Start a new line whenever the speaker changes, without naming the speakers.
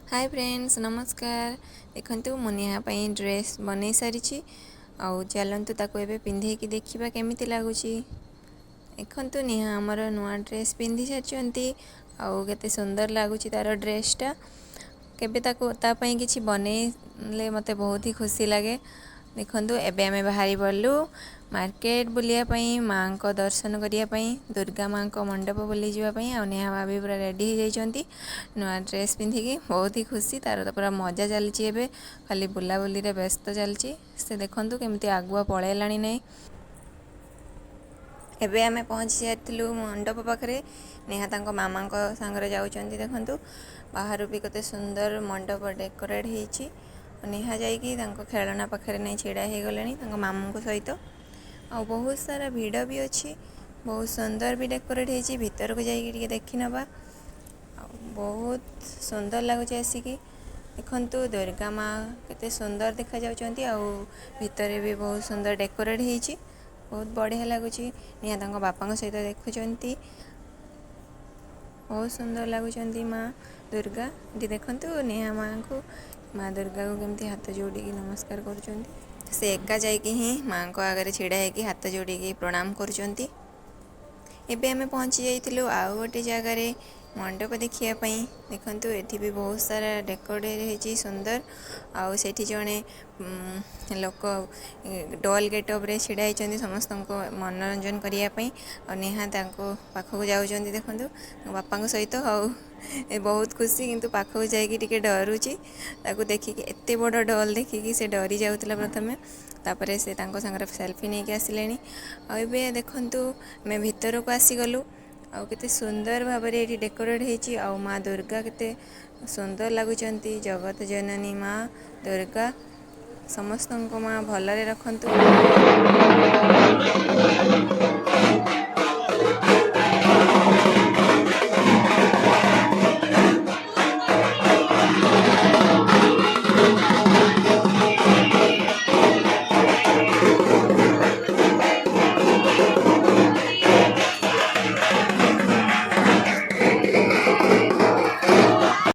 ହାଏ friends, ନମସ୍କାର। ଦେଖନ୍ତୁ, ମୁଁ ନେହା ପାଇଁ ଡ୍ରେସ୍ ବନେଇ ସାରିଛି ଆଉ ଚାଲନ୍ତୁ ତାକୁ ଏବେ ପିନ୍ଧେଇକି ଦେଖିବା କେମିତି ଲାଗୁଛି। ଦେଖନ୍ତୁ, ନେହା ଆମର ନୂଆ ଡ୍ରେସ୍ ପିନ୍ଧି ସାରିଛନ୍ତି ଆଉ କେତେ ସୁନ୍ଦର ଲାଗୁଛି ତାର ଡ୍ରେସ୍ଟା। କେବେ ତାକୁ ତା ପାଇଁ କିଛି ବନେଇଲେ ମୋତେ ବହୁତ ହି ଖୁସି ଲାଗେ। ଦେଖନ୍ତୁ, ଏବେ ଆମେ ବାହାରି ପଡ଼ିଲୁ ମାର୍କେଟ ବୁଲିବା ପାଇଁ, ମାଆଙ୍କ ଦର୍ଶନ କରିବା ପାଇଁ, ଦୁର୍ଗା ମାଆଙ୍କ ମଣ୍ଡପ ବୁଲିଯିବା ପାଇଁ। ଆଉ ନେହା ମା ବି ପୁରା ରେଡ଼ି ହେଇଯାଇଛନ୍ତି ନୂଆ ଡ୍ରେସ୍ ପିନ୍ଧିକି, ବହୁତ ହି ଖୁସି। ତାର ତ ପୁରା ମଜା ଚାଲିଛି, ଏବେ ଖାଲି ବୁଲାବୁଲିରେ ବ୍ୟସ୍ତ ଚାଲିଛି ସେ। ଦେଖନ୍ତୁ କେମିତି ଆଗୁଆ ପଳେଇଲାଣି। ନାହିଁ, ଏବେ ଆମେ ପହଞ୍ଚି ସାରିଥିଲୁ ମଣ୍ଡପ ପାଖରେ। ନେହା ତାଙ୍କ ମାମାଙ୍କ ସାଙ୍ଗରେ ଯାଉଛନ୍ତି। ଦେଖନ୍ତୁ, ବାହାରୁ ବି କେତେ ସୁନ୍ଦର ମଣ୍ଡପ ଡେକୋରେଟ୍ ହେଇଛି। ନେହା ଯାଇକି ତାଙ୍କ ଖେଳନା ପାଖରେ ନେଇ ଛିଡ଼ା ହେଇଗଲେଣି ତାଙ୍କ ମାମୁଙ୍କ ସହିତ। ଆଉ ବହୁତ ସାରା ଭିଡ଼ ବି ଅଛି, ବହୁତ ସୁନ୍ଦର ବି ଡେକୋରେଟ୍ ହେଇଛି। ଭିତରକୁ ଯାଇକି ଟିକେ ଦେଖିନେବା। ଆଉ ବହୁତ ସୁନ୍ଦର ଲାଗୁଛି ଆସିକି। ଦେଖନ୍ତୁ, ଦୁର୍ଗା ମା କେତେ ସୁନ୍ଦର ଦେଖାଯାଉଛନ୍ତି ଆଉ ଭିତରେ ବି ବହୁତ ସୁନ୍ଦର ଡେକୋରେଟ୍ ହେଇଛି, ବହୁତ ବଢ଼ିଆ ଲାଗୁଛି। ନେହା ତାଙ୍କ ବାପାଙ୍କ ସହିତ ଦେଖୁଛନ୍ତି, ବହୁତ ସୁନ୍ଦର ଲାଗୁଛନ୍ତି ମା ଦୁର୍ଗା। ଏଠି ଦେଖନ୍ତୁ, ନେହା ମାଙ୍କୁ, ମା ଦୁର୍ଗାକୁ କେମିତି ହାତ ଯୋଡ଼ିକି ନମସ୍କାର କରୁଛନ୍ତି। ସେ ଏକା ଯାଇକି ହିଁ ମାଙ୍କ ଆଗରେ ଛିଡ଼ା ହେଇକି ହାତ ଯୋଡ଼ିକି ପ୍ରଣାମ କରୁଛନ୍ତି। ଏବେ ଆମେ ପହଞ୍ଚି ଯାଇଥିଲୁ ଆଉ ଗୋଟେ ଜାଗାରେ ମଣ୍ଡପ ଦେଖିବା ପାଇଁ। ଦେଖନ୍ତୁ, ଏଠି ବି ବହୁତ ସାରା ଡେକୋରେଟ୍ ହେଇଛି ସୁନ୍ଦର। ଆଉ ସେଠି ଜଣେ ଲୋକ ଡଲ୍ ଗେଟଅପ୍ରେ ଛିଡ଼ା ହେଇଛନ୍ତି ସମସ୍ତଙ୍କୁ ମନୋରଞ୍ଜନ କରିବା ପାଇଁ। ଆଉ ନେହା ତାଙ୍କ ପାଖକୁ ଯାଉଛନ୍ତି, ଦେଖନ୍ତୁ, ବାପାଙ୍କ ସହିତ। ଆଉ ଏ ବହୁତ ଖୁସି, କିନ୍ତୁ ପାଖକୁ ଯାଇକି ଟିକେ ଡରୁଛି ତାକୁ ଦେଖିକି। ଏତେ ବଡ଼ ଡଲ୍ ଦେଖିକି ସେ ଡରି ଯାଉଥିଲା ପ୍ରଥମେ, ତାପରେ ସେ ତାଙ୍କ ସାଙ୍ଗରେ ସେଲ୍ଫି ନେଇକି ଆସିଲେଣି। ଆଉ ଏବେ ଦେଖନ୍ତୁ, ଆମେ ଭିତରକୁ ଆସିଗଲୁ। ଆଉ କେତେ ସୁନ୍ଦର ଭାବରେ ଏଇଠି ଡେକୋରେଟ୍ ହେଇଛି ଆଉ ମା ଦୁର୍ଗା କେତେ ସୁନ୍ଦର ଲାଗୁଛନ୍ତି। ଜଗତ ଜନନୀ ମା ଦୁର୍ଗା, ସମସ୍ତଙ୍କୁ ମା ଭଲରେ ରଖନ୍ତୁ।